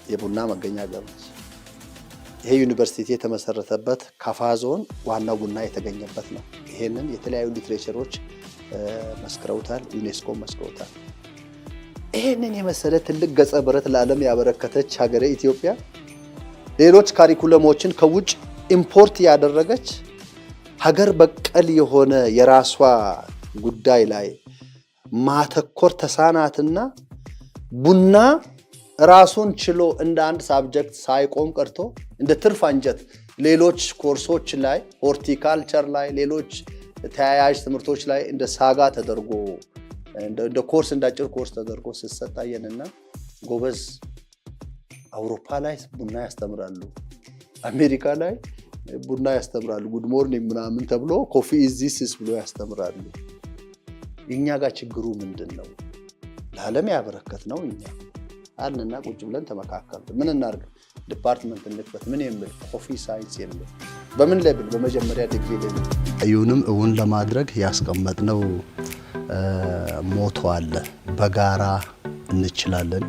የቡና መገኛ ሀገር ነች። ይሄ ዩኒቨርሲቲ የተመሰረተበት ካፋ ዞን ዋናው ቡና የተገኘበት ነው። ይሄንን የተለያዩ literature ኦች መስክረውታል፣ ዩኔስኮ መስክረውታል። ይሄንን የመሰለ ትልቅ ገጸ በረከት ለዓለም ያበረከተች ሀገረ ኢትዮጵያ ሌሎች curriculum ኦችን ከውጭ import ያደረገች፣ ሀገር በቀል የሆነ የራሷ ጉዳይ ላይ ማተኮር ተሳናትና ቡና ራሱን ችሎ እንደ አንድ subject ሳይቆም ቀርቶ እንደ ትርፍ አንጀት ሌሎች ኮርሶች ላይ፣ ሆርቲካልቸር ላይ፣ ሌሎች ተያያዥ ትምህርቶች ላይ እንደ ሳጋ ተደርጎ፣ እንደ ኮርስ፣ እንደ አጭር ኮርስ ተደርጎ ሲሰጥ አየንና ጎበዝ፣ አውሮፓ ላይ ቡና ያስተምራሉ፣ አሜሪካ ላይ ቡና ያስተምራሉ፣ good morning ምናምን ተብሎ coffee is this ብሎ ያስተምራሉ። እኛ ጋር ችግሩ ምንድን ነው? ለዓለም ያበረከትነው እኛ አልንና ቁጭ ብለን ተመካከርን። ምን እናድርግ? Department እንክፈት። ምን የሚል? Coffee science የሚል። በምን level? በመጀመሪያ ዲግሪ level። ራዕዩንም እውን ለማድረግ ያስቀመጥነው motto አለ። በጋራ እንችላለን።